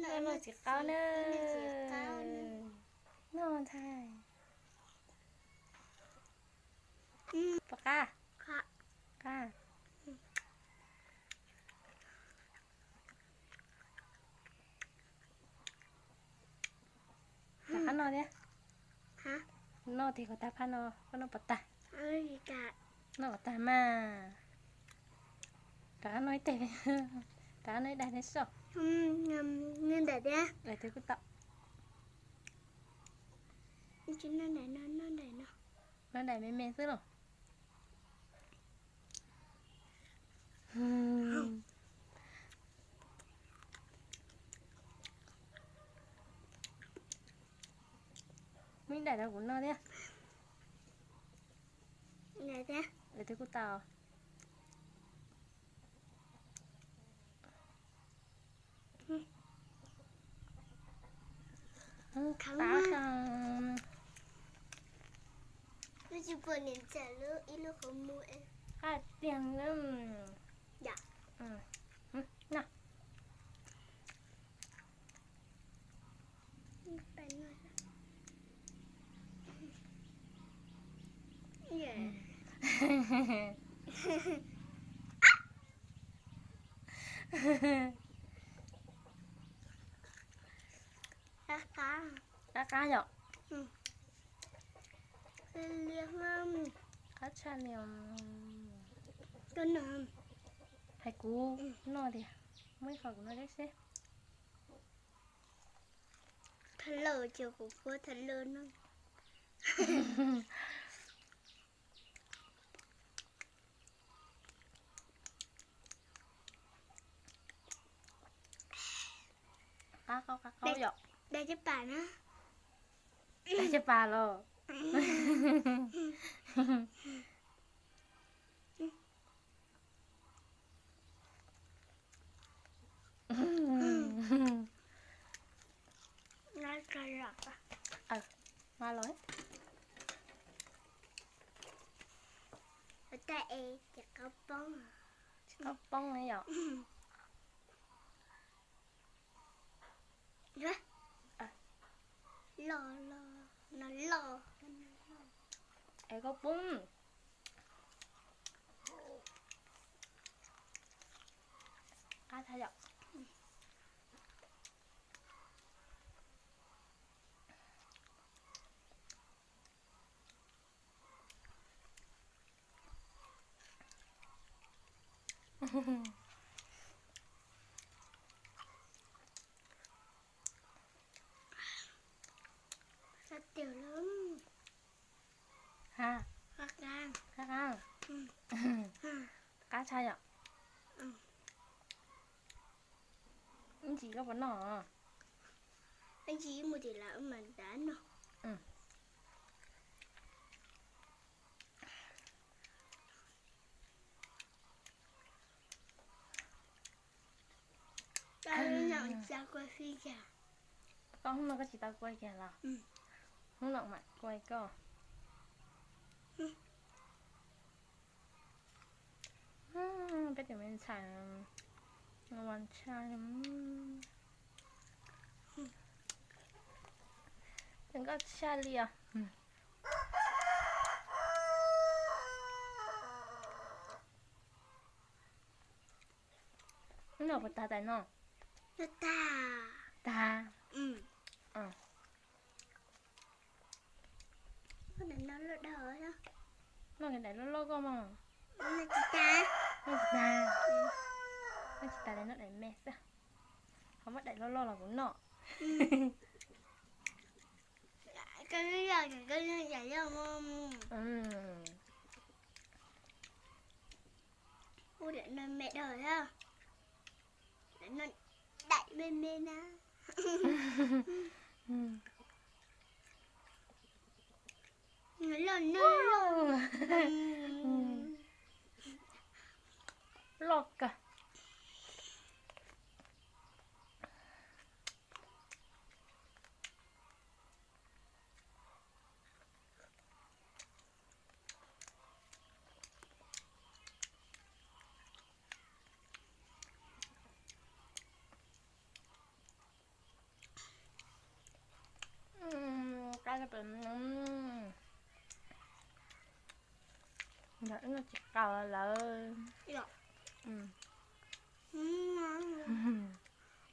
Noj txiv qaub na. Noj ntag. Puas qab? Qab. Rov qab noj thiab. Noj tiag kom tag phab no, koj noj puas tag? Noj kom tag mas. Rov qab noj ib teg, rov qab noj ib daig thiab soj. Noj daim thiab. Daim twg kuj tau. Noj daim me me xwb los. Muab ib daim rau kuv noj thiab. Daim twg kuj tau. Qab tiag. Qab qab yom. Qab tshaj li. Hais kuv noj tiag, muab ib qho kuv noj thiab seb. Thawj lawj ces kuv pub thawj lawj no. Qab qaub, qab qaub yom. Dai caj pas na. Dai caj pas los. Nqa los. Tsis qaub poob li yom. Loj, loj, no loj. Es koj poob. Qab tshaj yom. Sab tiag lawm. Ha, qab qab. Qab qab. Qab tshaj yom. Ib ntsis koj puas noj? Ib ntsis mus tim lawv mas dab no. Tsis kua fij kiag. Koj hnub no koj tsis tau kua kiag los? Hnub no mam kua koj. Peb tus me ntxhais ua tshaj li. Tus nkauj tshaj li os. Noj puas tag tais no? Tag. Tag. Noj daim loj loj koj mog. Noj tsis tag. Noj tsis tag. Noj tsis tag li, noj daim me xwb. Ho muab daim loj loj los kuv noj. Ua daim no me dhau, daim no daim me me na. Loj, loj, loj. Loj kawg. Ntawm no tsis qaub lawm.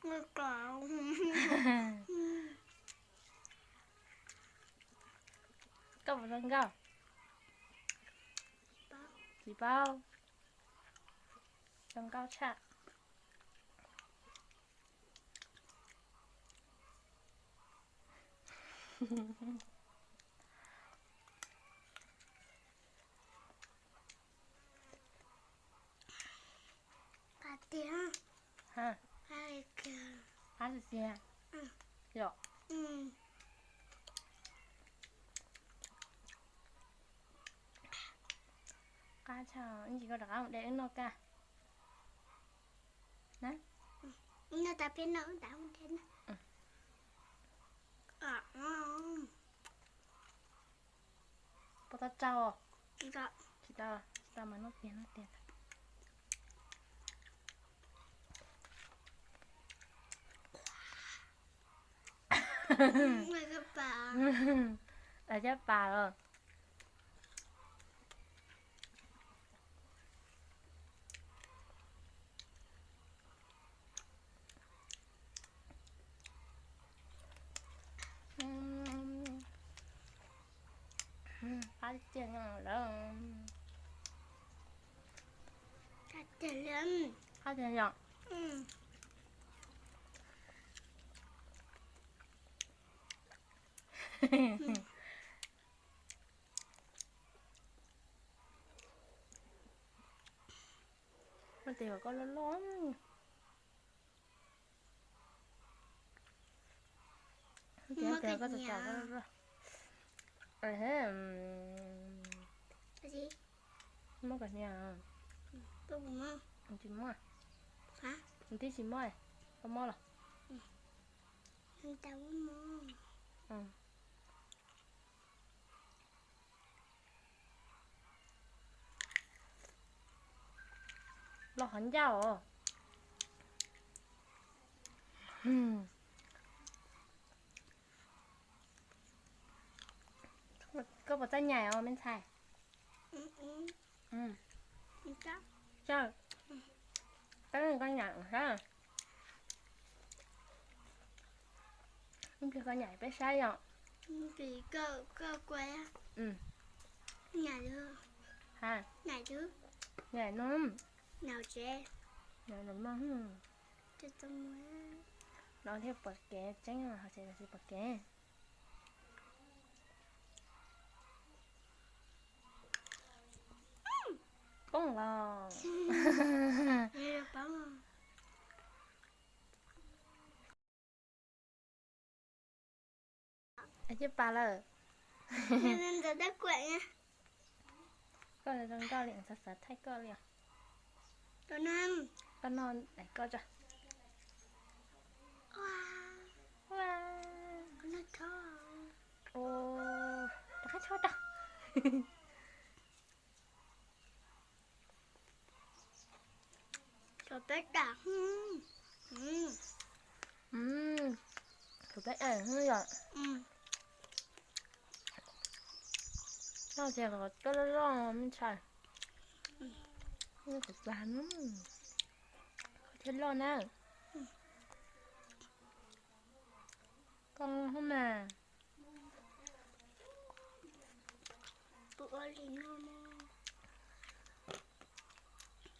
Koj puas zoo nkauj? Tsis paub. Zoo nkauj tshaj. Qab tiag. Ha. Qab tiag. Yom. Qab tshaj, ib ntsis koj rov qab mus de wb noj kaj. Na. Wb noj tas peb noj wb nrad mus de na. Puas tau tsau? Tsis tau, tsis tau mas noj tiag noj tiag. Cov pas los. Qab tiag lawm. Qab tiag yom. Koj tias koj loj loj. Tias koj txawj txawj. Muab kom hnia. Tsis muab. Tib tsis muab, koj muab los. Los qhov ncauj os. Koj puas txawj nyaim os me ntxhais? Txawj. Koj nyaim saib. Ib pliag koj nyaim peb saib yom. Nyaim no. Nyaim no. No thiaj pom kev tseeb, ho tsis pom kev. Poob los. Cij pas lawm. Koj zoo nkauj li, xav xav thaij koj li os. Koj noj, koj tso. Rov qab tshuab rau. Thaum peb es yom. Noj ces kom koj loj loj me ntxhais. Kuv tas, koj thiaj loj na. Koj hub mas. Kuv ua li no,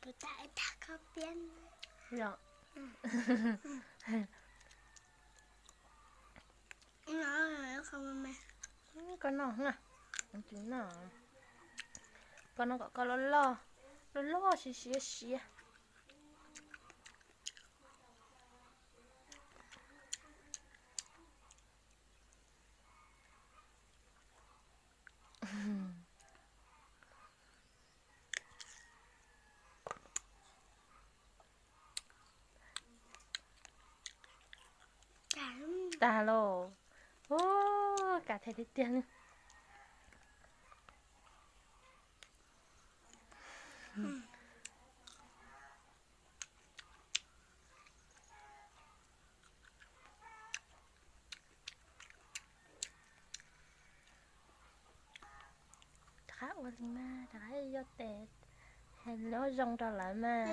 kuv tas ib tag koj piab. Yom. Koj noj, koj noj kom koj loj loj, loj loj siav siav siav. Tag lauj. Ua, kam thiab tiag tiag li. Ua li mas rov qab yuav tes, hais lus zoo rau lawv mas.